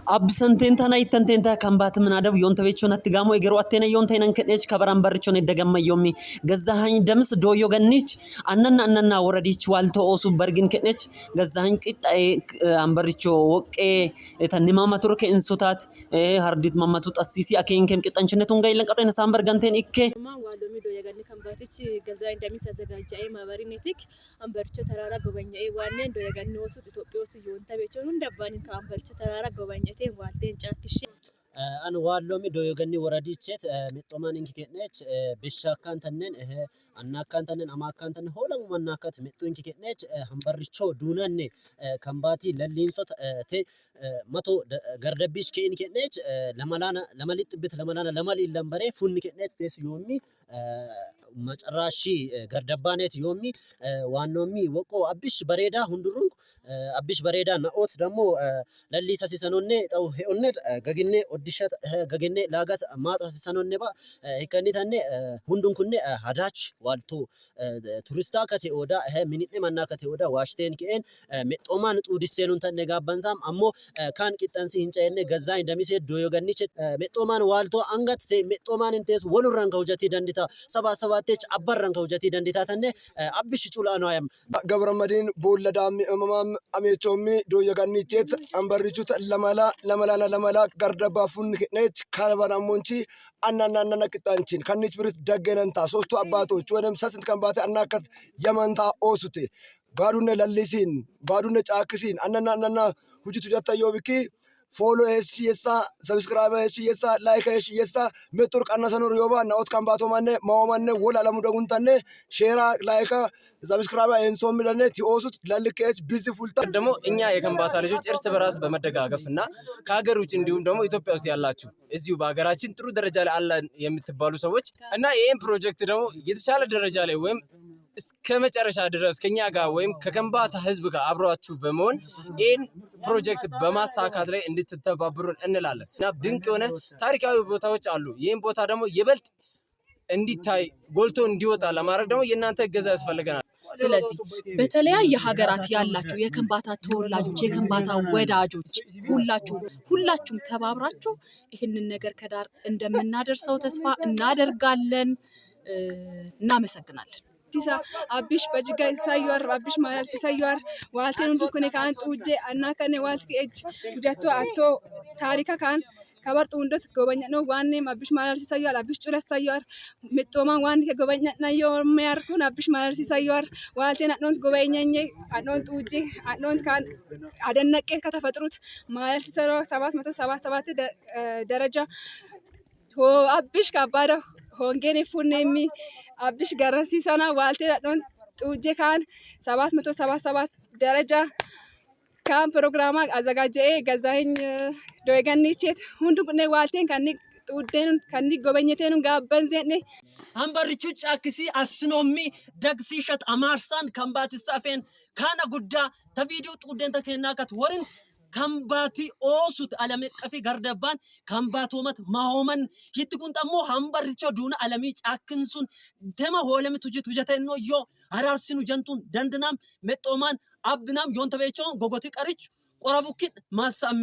አብሰንቴንታና ይተንቴንታ ከምባት ምናደብ ዮንተቤቾን አትጋሞ የገሩ አቴነ ዮንተይነን ከኔች ከበራን በርቾን የደገመ ዮሚ ገዛሃኝ ደምስ ዶዮ ገኒች አነና አነና ወረዲች ዋልቶ ኦሱ በርግን ከኔች ገዛሃኝ ቅጣ አንበርቾ ወቄ ተኒማማቱር ከእንሱታት ሀርዲት ማማቱ ጠሲሲ አኬንከም ቅጣንችነቱን ጋይለን ቀጠነ ሳምበር ገንቴን ኢኬ ዋሎሚ ዶየገኒ ከምባቲች ገዛኝ ደሚስ አዘጋጃኤ ማበሪኔቲክ አንበርቾ ተራራ ጎበኛኤ ዋኔን ዶየገኒ ወሱት ኢትዮጵዮት ዮንተቤቾን ሁንደባኒን ከአንበርቾ ተራራ ጎበኘቴን ዋልቴን ጫክሼ አን ዋሎሚ ዶዮገኒ ወረዲቼት mexxomaan inki kenneech beshaakkaan tannen annaakkaan tannen amaakkaan tannen hoolamu mannaakkat mexxu inki kenneech hambarricho duunanne kambaati lalliinsot te mato gardabbiich ke'in kenneech lamalaana lamalixxibit lamalaana lamali illanbare funni kenneech tees yoommi መጨራሺ ገርደባኔት ዮሚ ዋኖሚ ወቆ አብሽ በሬዳ ሁንዱሩን አብሽ በሬዳ ነኦት ደግሞ ለሊ ሰሲሰኖኔ ጠው ሄኦኔ ገግኔ ኦዲሸት ገግኔ ላጋት ማጦ ሰሲሰኖኔ ባ ሂከኒተኔ ሁንዱን ኩኔ ሀዳች ዋልቶ ቱሪስታ ከቴ ኦዳ ሚኒኔ መና ከቴ ኦዳ ዋሽቴን ኬኤን ሜጦማን ጡዲሴኑን ተኔ ጋባንሳም አሞ ካን ቂጠንሲ ሂንጨኔ ገዛኝ ደሚሴ ዶዮገኒች ሜጦማን ዋልቶ አንጋት ሜጦማን እንቴስ ወሉራን ከውጀቲ ደንዲታ ሰባ ሰባቴች አባራን ከውጀቲ ደንዲታ ተኔ አብሽ ጩላ ነው አያም ገብረመዲን ቦለዳሚ እመማም አሜቾሚ ዶየጋኒቼት አንበሪቹት ለመላ ለመላና ለመላ ገርደባ ፉን ኬኔች ካልባናሞንቺ አናናናና ቅጣንቺን ከኒች ብርት ደገነንታ ሶስቱ አባቶች ወደም ሰስንት ከንባቴ አናከት የመንታ ኦሱቴ ባዱነ ለሊሲን ባዱነ ጫክሲን አናና አናና ሁጂቱ ጀታዮ ብኪ ፎሎ ኤስ የሳ ሰብስክራይብ ኤስ የሳ ላይክ ኤስ የሳ ምጡር ቀነሰኑር ዮባ ናኦት ከንባቶ ማነ ማኦ ማነ ወል አለሙ ደጉንታነ ሼራ ላይካ ሰብስክራይብ ኤንሶ ሚለነ ቲኦሱት ለልከች ቢዚ ፉልታ። ደግሞ እኛ የከምባታ ልጆች እርስ በራስ በመደጋገፍ እና ከሀገር ውጭ እንዲሁም ደግሞ ኢትዮጵያ ውስጥ ያላችሁ እዚሁ በሀገራችን ጥሩ ደረጃ ላይ አለን የምትባሉ ሰዎች እና ይህን ፕሮጀክት ደግሞ የተሻለ ደረጃ ላይ ወይም እስከ መጨረሻ ድረስ ከኛ ጋር ወይም ከከምባታ ሕዝብ ጋር አብሯችሁ በመሆን ይህን ፕሮጀክት በማሳካት ላይ እንድትተባብሩን እንላለን እና ድንቅ የሆነ ታሪካዊ ቦታዎች አሉ። ይህን ቦታ ደግሞ ይበልጥ እንዲታይ፣ ጎልቶ እንዲወጣ ለማድረግ ደግሞ የእናንተ እገዛ ያስፈልገናል። ስለዚህ በተለያየ ሀገራት ያላችሁ የከምባታ ተወላጆች፣ የከምባታ ወዳጆች ሁላችሁም ሁላችሁም ተባብራችሁ ይህንን ነገር ከዳር እንደምናደርሰው ተስፋ እናደርጋለን። እናመሰግናለን። ሲሳ አቢሽ በጅጋ ሲሳዩር አቢሽ ማላል ሲሳዩር ዋልቴን ሁንዱ ኩኔ ካን ጡጄ አና ከኔ ዋልት ኤጅ ቱጃቶ አቶ ታሪካ ካን ከበር ጡንዶት ጎበኛ ነው ዋኔም አቢሽ ማላል ሲሳዩር አቢሽ ጩለ ሲሳዩር ምጦማን ዋን ከጎበኛ ናዮ ሚያርኩን አቢሽ ማላል ሲሳዩር ዋልቴን አዶንት ጎበኛኘ አዶንት ጡጄ አዶንት ካን አደነቄ ከተፈጥሩት ማላል ሲሰሮ 777 ደረጃ ሆ አቢሽ ካባደ ሆንጌን ፉኔሚ አቢሽ ገረንሲሰና ዋልቴን አዶን ጡጄ ካን 777 ደረጃ ካን ፕሮግራማ አዘጋጀኤ ገዛኸኝ ዶይገኒቼት ሁንዱ ቁኔ ዋልቴን ከኒ ጡዴን ከኒ ጎበኘቴን ጋበን ዜኔ። አንበርቹ ጫክሲ አስኖሚ ደግሲሸት አማርሳን ከምባትሳፌን ካና ጉዳ ተቪዲዮ ጡደን ተከናከት ወርን ከምባቲ ኦሱት ዓለም ቀፊ ገርደባን ከምባቶመት ማሆመን ሂት ኩን ጠሞ ሀምበርቾ ዱና ዓለሚ ጫክንሱን ተማ ሆለሚ ቱጂ ቱጀተኖ ዮ አራርሲኑ ጀንቱን ደንድናም መጦማን አብናም ዮንተቤቾ ጎጎቲ ቀሪች ቆረቡኪን ማሳም።